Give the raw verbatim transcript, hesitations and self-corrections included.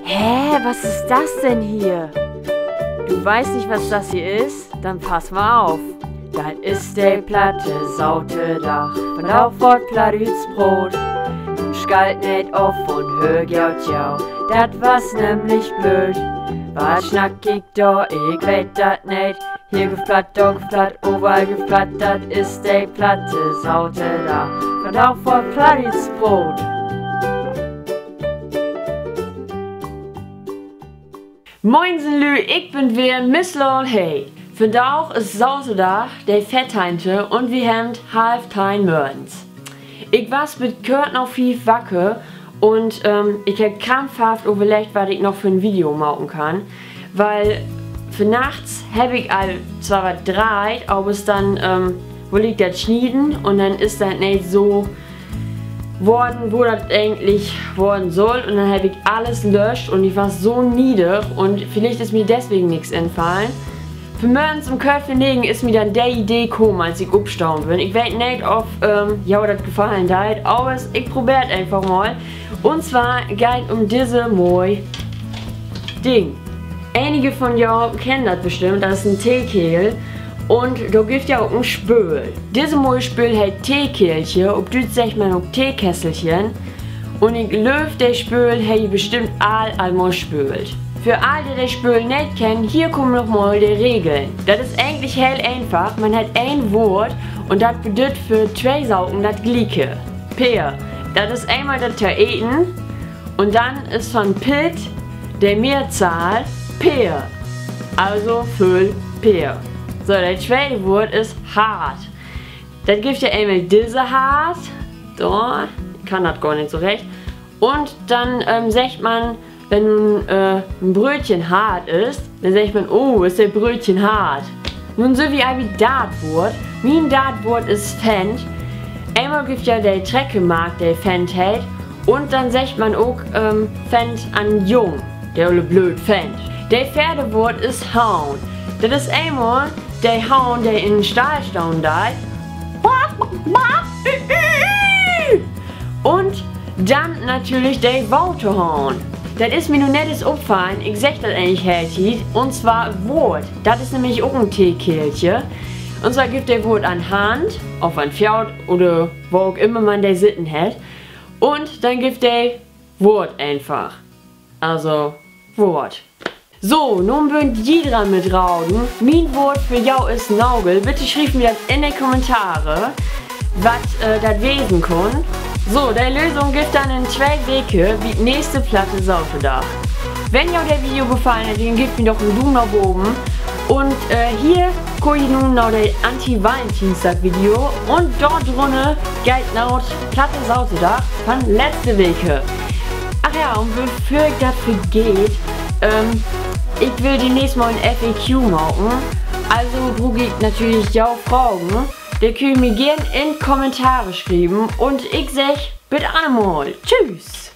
Hä, was ist das denn hier? Du weißt nicht, was das hier ist? Dann pass mal auf. Dat is de platte Saterdag. Vandaag word Plattdüütsch proot. Nu schalt neet of un höör goot to. Dat was nämlich blööd. Wat snack ik dor, ik weet dat neet. Hier gifft Platt, dor gifft Platt, overall gifft Platt, dat is de platte Saterdag. Vandaag word Plattdüütsch proot. Moinsen Lü, ik bün weer Miss Lal Hey. Vandaag is Saterdag, de veerteihnte, un wi hebbt half teihn mörgens. Ik was bit kört na fief wacker un, ähm, ik heff krampfhaft överleggt, wat ik noch för 'n Video maken kann. Wiel vannachts heff ik al zwar wat dreiht, aver denn, ähm, wull ik dat snieden un denn is dat neet so worden, wo dat egentlich worden sull. Un denn heff ik alles löscht un ik was so niedrig un villicht is mi deswegen nix infallen. Vanmörgens üm kört vör negen is mi denn de Idee kamen, as ik upstahn bün. Ik weet neet, of, ähm, jo dat gefallen deit, aver ik probeer dat eenfach mal. Un zwar geiht dat üm disse moi Ding. Enige von jo kennt dat bestimmt, dat is en Teeketel. Un dor gifft ja ok en Spööl. Disse moi Spööl heet Teeketelche, op Düütsch seggt man ok Teekesselchen. Un ik glööv, de Spööl hebbt ji bestimmt all, all mal spöölt. För all, de de Spööl neet kennt, hier kaamt noch mal de Regeln. Dat is egentlich heel eenfach. Man hett een Woort un dat bedüüdt för twee Saken dat glieke. Peer. Dat is eenmal dat to eten un denn is von Pit de Mehrzahl Peer. Also völ Peer. So, dat tweede Woort is hart. Dat gifft ja eenmal disse Hart. So, ik kann dat gor neet so recht. Un denn, ähm, seggt man, wenn nu, äh, en Brötchen hart is, denn seggt man: Oh, is dat Brötchen hart. Nu sünd wi al bi dat Woort. Mien dat Woort is Fent. Eenmal gifft ja de Treckermark, de Fent heet. Un denn seggt man ok, ähm, Fent an Jung, de olle blööd Fent. De veerde Woort is Hahn. Dat is eenmal de Hahn, de in Stall stahn deit. Un denn natürlich de Waterhahn. Dat is mi nu nett is opfallen, ik segg dat egentlich heel Tiet, un zwar Woort. Dat is nämlich ok en Teeketelche. Un zwar gifft de Woort an Hand, of an Foot, oder wo ok ümmer man de sitten hett. Un denn gifft de Woort eenfach. Also, Woort. So, nu bünt ji dran mit Raden. Mien Woort för jo is Nagel. Bitte schrievt mi dat in de Kommentare, wat, äh, dat wesen kunn. So, de Lösung gifft denn in twee Weke bi't nächste Platte Saterdag. Wenn jo de Video gefallen hett, denn geevt mi doch en Duum na boven. Un, äh, hier kaamt ji nu na de Anti-Valentinsdag-Video. Un dor drünner geiht na Platte Saterdag van letzte Weke. Ach ja, un bevör ik dat vergeet, ähm, ik will demnächst mal en F A Q maken. Also bruuk ik natürlich jo Fragen. De köönt ji mi geern in Kommentare schrieven. Un ik segg, bit annermal. Tschüss.